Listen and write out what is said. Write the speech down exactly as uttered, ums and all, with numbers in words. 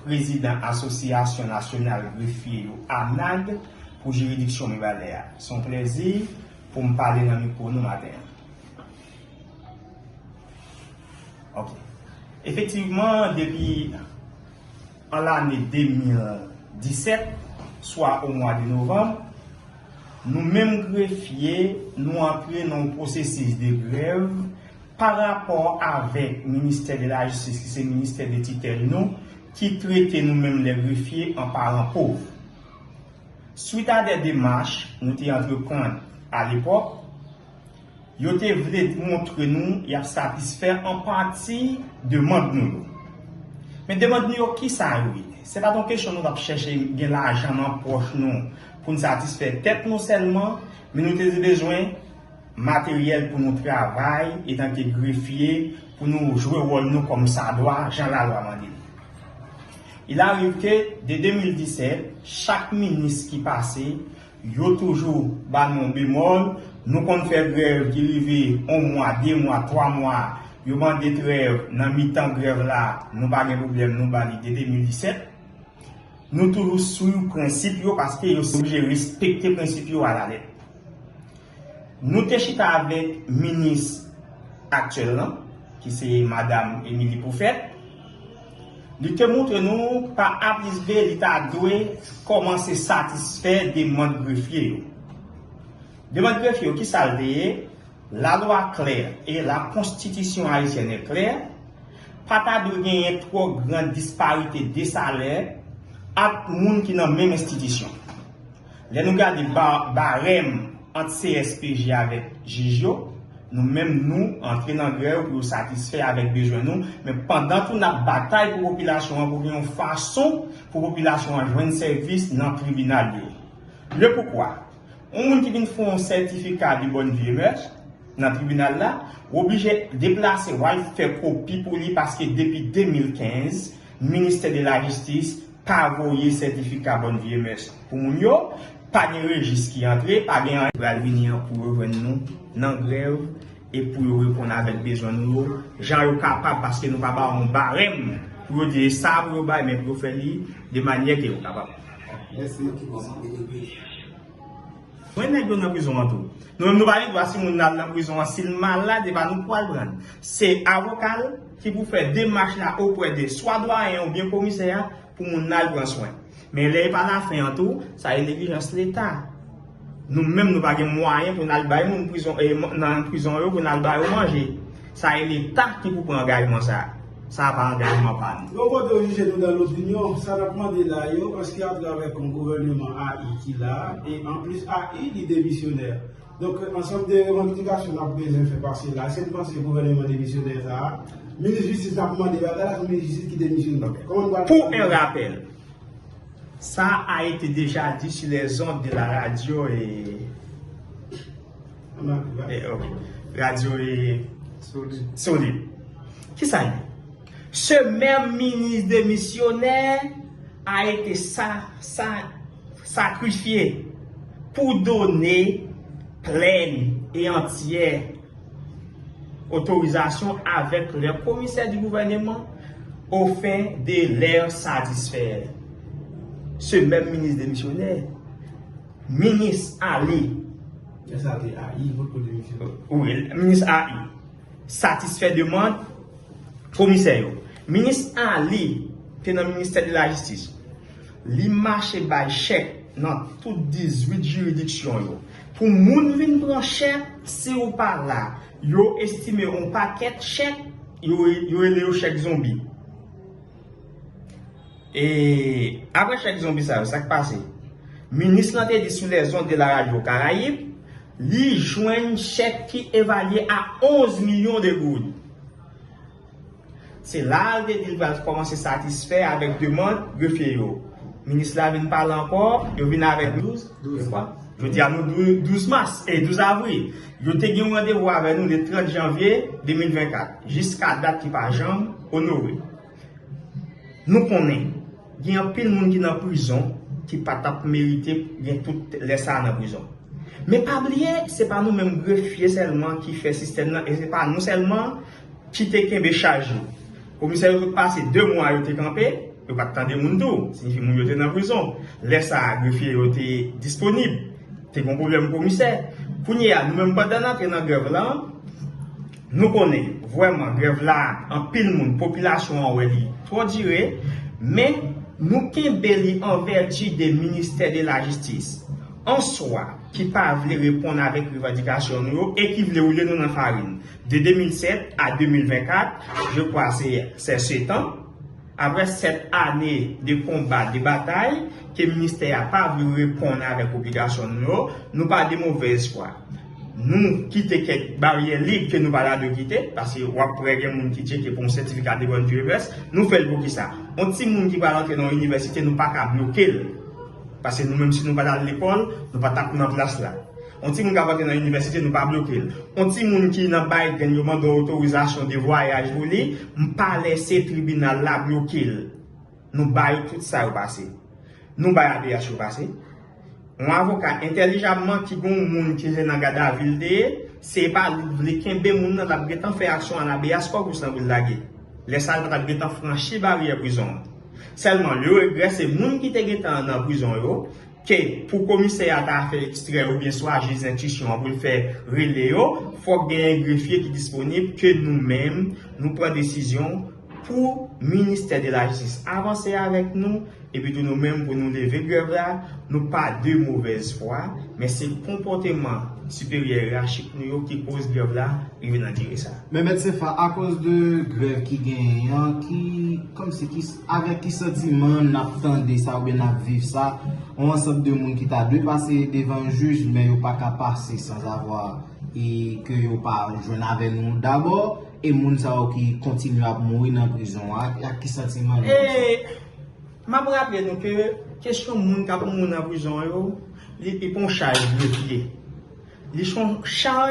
Prezidan Asosyasyon Nasyonal Grefye yo, ANAG, pou jiridiksyon Mibalè a. Se yon plèzi pou m pale nan mikwo nou maten an. Ok. Efektivman, depi an lane de mil disèt, swa o mwa de novanm, nou menm grefye, nou antre nan yon pwosesis de grèv pa rapò avèk ministè de lajistis, ki se ministè de titèl nou, ki trete nou menm lè grefye an paran pov. Swit a de demach nou te antreprann alepòk, yo te vle montre nou y ap satisfè an pati demann nou yo. Men demann nou yo, ki sa yo ye? Se pa t yon kesyon nou t ap chèche gen lajan nan pòch nou pou n satisfè tèt nou sèlman, men nou te bezwen materyèl pou nou travay etanke grefye, pou nou jwe wòl nou kòm sa dwa, jan lalwa mande nou. Il arrive que, de de mil disèt, chak minis ki pase, yo toujou ba nou yon bemòl. Nou konn fè grèv ki rive yon mwa, de mwa, twa mwa. Yo mande trèv nan mitan grèv la, nou pa gen pwoblèm, nou ba li de de mil disèt. Nou toujou swiv prensip yo paske yo oblije respekte prensip yo alalèt. Nou te chita avèk minis aktyèl lan, ki se madam Émilie Prophète. Li te montre nou pa A plis B, li ta dwe kòmanse satisfè demann grefye yo. Demann grefye yo, ki sa l te ye? Lalwa klè e la konstitisyon ayisyèn e klè, pa ta dwe genyen twò gran disparite de salè ant moun ki nan menm enstitisyon. Lè nou gade ba-, barèm ant C S P J avèk jij yo, nou menm nou antre nan grèv pou yo satisfè avèk bezwen nou, men pandan tou n ap batay pou popilasyon an, pou gen yon fason pou popilasyon an jwenn sèvis nan tribinal yo. Le poukwa? Yon moun ki vin fè yon sètifika de bonne vie et mœurs nan tribinal la, w oblije deplase w al fè kopi pou li paske depi de mil kenz, ministè de lajistis pa voye sètifika bonne vie et mœurs pou moun yo, pa gen rejis ki antre, pa gen anyen. Pral vini an pou yo jwenn nou nan grèv e pou yo reponn avèk bezwen nou yo, jan yo kapab, paske nou pa ba yo yon barèm pou yo di e sa pou yo bay, men pou yo fè li de manyè ke yo kapab. Mwen nèg yo nan prizon an tou. Nou menm nou pa gen dwa si moun nan al nan prizon an, si l malad, e pa nou k pral pran l. Se avoka l ki pou fè demach la oprè de swa dwayen oubyen komisè a pou moun nan al pran swen. Men lè e pa lafen an tou, sa e neglijans Leta. Nou menm nou pa gen mwayen pou n al bay moun prizon, e, nan prizon yo pou n al ba yo manje. Sa e Leta ki pou pran angajman sa. Sa pa angajman pa nou. Yon kote yo jije nou dans l'opinion, sa n ap mande la yo, èske atravè yon gouvèneman A I ki la, e anplis A I li demisyonè. Donk, ansanm de revandikasyon n ap bezwen fè pase la, èske n panse gouvèneman demisyonè sa a, minis jistis n ap mande bagay la, se minis jistis ki demisyone. Kòman n pral... Pour un rappel, ça a été déjà dit sur les ondes de la radio et, et, ok, radio et Solid. Solid. Ki sa ye? Ce même ministre démissionnaire a été sa, sa, sacrifié pour donner pleine et entière autorisation avec les commissaires du gouvernement aux fins de les satisfaire. Ce même ministre démissionnaire, minis A I, Lè sa te A I, vòt pou demisyone. Wi, minis A I satisfè demann komisè yo. Minis A I te nan ministè de la jistis. Li mache bay chèk nan tout dizuit jiridiksyon yo. Pou moun vin pran chèk, si ou pa la, yo estime yon pakèt chèk, yo, yo rele yo chèk zonbi. E apre chèk zonbi sa yo, sa k pase? Minis lan te di sou les ondes de la radio Caraïbe, li jwenn chèk ki evalye a onz milyon de goud. Se la l te di l pral kòmanse satisfè avèk demann grefye yo. Minis la vin pale ankò, yo vin avèk douz, douz. Jodi a nou dou-, douz mas, e douz avril. Yo te gen yon randevou avè nou le trant janvye de mil vennkat, jiska dat ki pa janm onore. Nou konnen, gen anpil moun ki nan prizon ki pa t ap merite gen tout lè sa a nan prizon. Men pa bliye, se pa nou menm grefye sèlman ki fè sistèm nan, e se pa nou sèlman ki te kenbe chaj yo. Komisè yo tout pase de mwa yo te kanpe, Yo pa t tande moun tou, siyifi moun yo te nan prizon. Lè sa a, grefye yo te disponib. Te gen pwoblèm komisè. Kounye a, nou menm, pandan n antre nan grèv la, nou konnen vrèman grèv la, anpil moun, popilasyon an wè li twò dire, men nou kenbe li an vèti de ministè de la jistis an swa ki pa vle reponn avèk revandikasyon nou yo e ki vle woule nou nan farin. De de mil sèt a de mil vennkat, je kwa se, se sèt an, apre sèt ane de konba, de batay, ke ministè a pa vle reponn avèk obligasyon nou yo, nou pa de movèz fwa. Nou kite kèk baryè lib ke nou pa ta dwe kite, paske w ap wè gen moun ki tcheke pou yon sètifika de bòn vivès, nou fè l pou kisa? Yon timoun ki pral antre nan yon inivèsite, nou pa ka bloke l. Paske nou menm, si nou pa t al lekòl, nou pa t ap nan klas la. Yon timoun k ap antre nan inivèsite, nou pa bloke l. Yon timoun ki nan Biden, yo mande yon otorizasyon de vwayaj pou li, m pa lèse tribinal la bloke l. Nou ba yo tout sa yo pase. Nou bay A B H yo pase. Yon avoka entèlijamman ki gen yon moun ki se nan gadavi l te ye, se pa li vle kenbe moun nan, l ap gentan fè aksyon an A B H kòpous lan pou l lage. Lè sa a, l pa t ap gentan franchi baryè prizon an. Sèlman, le regrè, se moun ki te gentan nan prizon yo, ke pou komisè a ta fè ekstrè oubyen swa jij enstriksyon an pou l fè rele yo, fòk genyen grefye ki disponib, ke nou menm, nou pran desizyon pou ministè de la jistis avanse avèk nou, epi tou nou menm pou nou leve grèv la, nou pa de movèz fwa, men se konpòteman siperyè yerachik nou yo ki koz grèv la rive nan dire sa. Men Mèt Sefa, akoz de grèv ki genyen an, ki, kòmsi ki, avèk ki santiman n ap tande sa oubyen n ap viv sa, yon ansanm de moun ki ta dwe pase devan jij, men yo pa ka pase sanzavwa e ke yo pa jwenn avè nou dabò, e moun sa yo ki kontinye ap mouri nan prizon an, ak, ak ki santiman nou? E m ap raple nou ke kesyon moun k ap mouri nan prizon yo, li, li pa yon chaj leve pye. Li se yon chaj